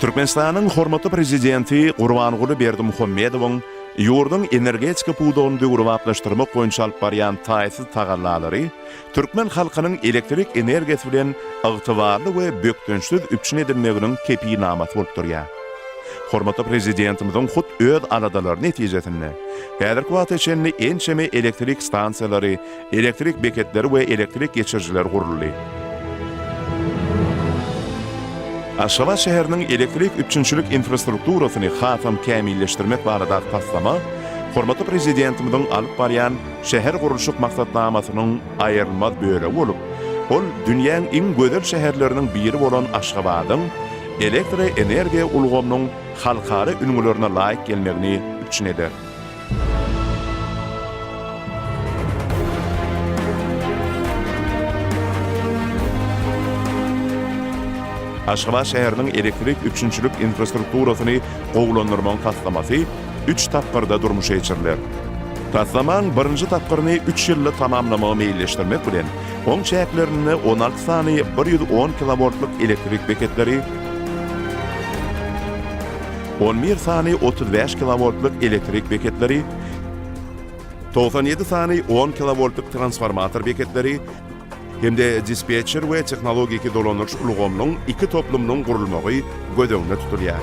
Türkmenistanyň hormatly Prezidenti Gurbanguly Berdimuhamedowyň ýurduň energetika pudagyny döwrebaplaşdyrmak boýunça alyp barýan taýsyz tagallalary türkmen halkynyň elektrik energiýasy bilen ygtybarly we bökdençsiz üpjün edilmeginiň kepilnamasy bolup durýar. Hormatly Prezidentimiziň hut öz aladalary netijesinde, häzirki wagta çenli ençeme elektrik stansiýalary, elektrik beketleri we elektrik geçirijileri guruldy. Aşgabat şäheriniň elektrik üpjünçilik infrastrukturasyny hasam kämilleşdirmek baradaky taslama hormatly Prezidentimiziň alyp barýan şähergurluşyk maksatnamasynyň aýrylmaz bölegi bolup, ol dünýäň iň gözel şäherleriniň biri bolan Aşgabadyň elektroenergiýa ulgamynyň halkara ülňülerine laýyk gelmegini üpjün eder. Aşgabat şäheriniň elektrik üpjünçilik infrastrukturasyny gowulandyrmagyň taslamasy üç tapgyrda durmuşa geçiriler. Taslamaň birinji tapgyryny üç ýylda tamamlamagy meýilleşdirmek bilen, oň çäklerinde 16 sany 110 kilowoltlyk elektrik beketleri, 11 sany 35 kilowoltlyk elektrik beketleri, 97 sany 10 kilowoltlyk transformator beketleri hem-de dispetçer we tehnologiki dolandyryş ulgamynyň iki toplumynyň gurulmagy göz öňünde tutulýar.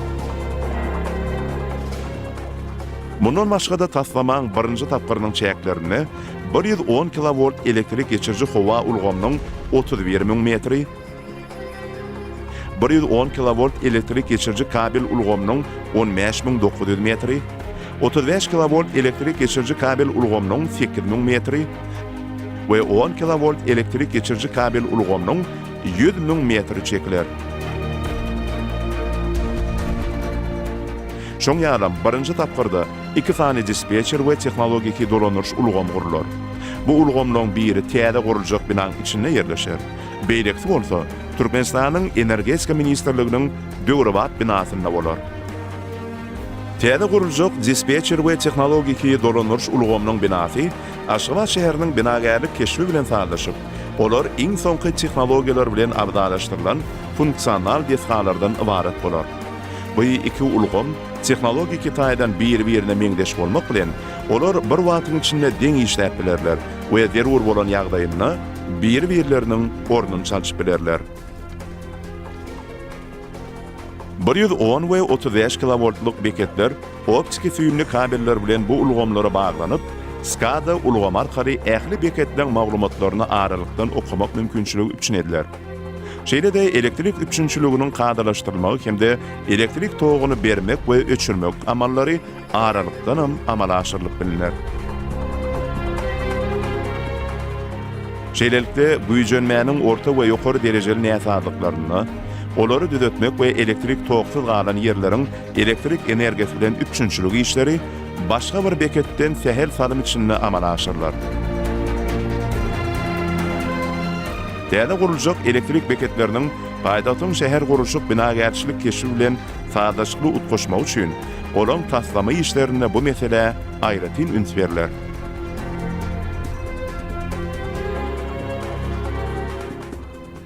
Mundan başga-da taslamaň birinji tapgyrynyň çäklerinde 110 kilowolt elektrik geçiriji howa ulgamynyň 31 müň metri, 110 kilowolt elektrik geçiriji kabel ulgamynyň 15 900 metri, 35 kilowolt elektrik geçiriji kabel ulgamynyň 8 müň metri we 10 kilowolt elektrik geçiriji kabel ulgamynyň 100 müň metri çekiler. Şoň ýalam, birinji tapgyrda iki sany dispetçer we tehnologiki dolandyryş ulgamy gurlar. Bu ulgamlaryň biri täze guruljak binaň içinde ýerleşer. Beýlekisi bolsa, Türkmenistanyň Energetika ministrliginiň döwrebap binasynda bolar. Täze guruljak dispetçer we tehnologiki dolandyryş ulgamynyň binasy Aşgabat şäheriniň binagärlik keşbi bilen sazlaşyp, olar iň soňky tehnologiýalar bilen abzalaşdyrylan funksional desgalardan ybarat bolar. Bu iki ulgam tehnologiki taýdan biri-birine meňzeş bolmak bilen, olar bir wagtyň içinde deň işläp bilerler we zerur bolan ýagdaýynda biri-birleriniň ornuny çalşyp bilerler. 110 we 35 kilowoltlyk beketler optiki süýümli kabeller bilen bu ulgamlara baglanyp, SCADA ulgamy arkaly ähli beketleň maglumatlaryny aralykdan okamak mümkinçiligi üpjün ediler. Şeýle-de elektrik üpjünçiliginiň kadalaşdyrylmagy hem-de elektrik toguny bermek we öçürmek amallary aralykdanam amala aşyrylyp bilner. Şeýlelikde, güýjenmäniň orta we ýokary derejeli näsazlyklarynda, olary düzetmek we elektrik toksuz galan ýerleriň elektrik energiýasy bilen üpjünçilik işleri başga bir beketden sähel salym içinde amala aşyrylar. Täze guruljak elektrik beketleriniň paýtagtyň şähergurluşyk-binagärçilik keşbi bilen sazlaşykly utgaşmagy üçin olaň taslama işlerinde bu meselä aýratyn üns berler.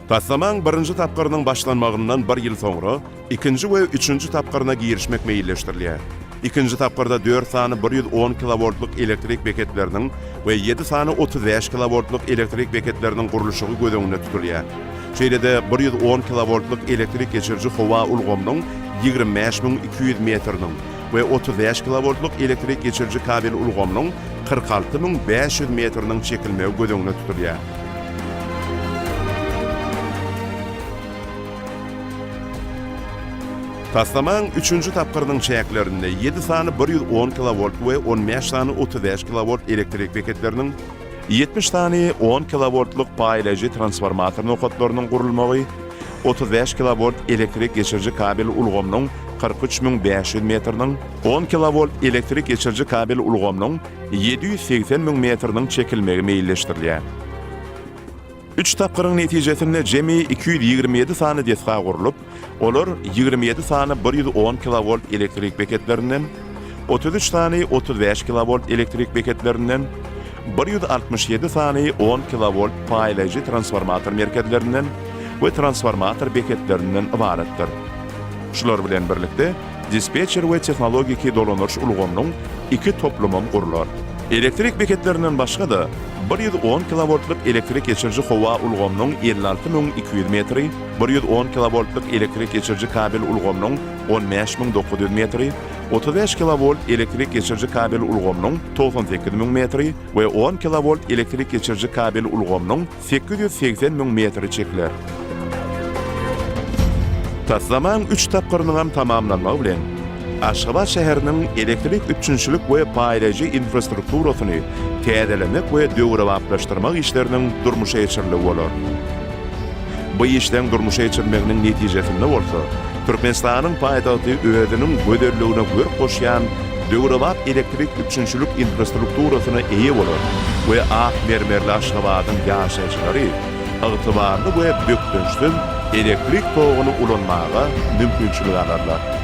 Taslamaň birinji tapgyrynyň başlanmagyndan bir ýyl soňra ikinji we üçünji tapgyryna girişmek meýilleşdirilýär. Ikinji tapgyrda dört sany 110 kilowoltlyk elektrik beketleriniň we ýedi sany 35 kilowoltlyk elektrik beketleriniň gurluşygy göz öňünde tutulýar. Şeýle-de 110 kilowoltlyk elektrik geçiriji howa ulgamynyň 25 200 metriniň we 35 kilowoltlyk elektrik geçiriji kabel ulgamynyň 46 500 metriniň çekilmegi göz öňünde tutulýar. Taslamaň üçünji tapgyrynyň çäklerinde ýedi sany 110 kilowolt we 15 sany 35 kilowolt elektrik beketleriniň, 70 sany 10 kilowoltlyk paýlaýjy transformator nokatlarynyň gurulmagy, 35 kilowolt elektrik geçiriji kabel ulgamynyň 43 500 metriniň, 10 kilowolt elektrik geçiriji kabel ulgamynyň 780 müň metriniň çekilmegi meýilleşdirilýär. Üç tapgyryň netijesinde jemi 227 sany desga gurlup, olar 27 sany 110 kilowolt elektrik beketlerinden, 33 sany 35 kilowolt elektrik beketlerinden, 167 sany 10 kilowolt paýlaýjy transformator merkezlerinden we transformator beketlerinden ybaratdyr. Şular bilen birlikde, dispetçer we tehnologiki dolandyryş ulgamynyň iki toplumam gurlar. Elektrik beketlerinden başga-da, 110 kilowoltlyk elektrik geçiriji howa ulgamynyň 56 200 metri, 110 kilowoltlyk elektrik geçiriji kabel ulgamynyň 15 900 metri, 35 kilowolt elektrik geçiriji kabel ulgamynyň 98 müň metri we on kilowolt elektrik geçiriji kabel ulgamynyň 880 müň metri çekiler. Taslamaň üç tapgyrynyňam tamamlanmagy bilen, Aşgabat şäheriniň elektrik üpjünçilik we paýlaýjy infrastrukturasyny täzelemek we döwrebaplaşdyrmak işleriniň durmuşa geçiriligi bolar. Bu işleň durmuşa geçirilmeginiň netijesinde bolsa, Türkmenistanyň paýtagty özüniň gözelligine görk goşýan döwrebap elektrik üpjünçilik infrastrukturasyna eýe bolar we ak mermerli Aşgabadyň ýaşaýjylary ygtybarly we bökdençsiz elektrik toguny ulanmaga mümkinçilik alarlar.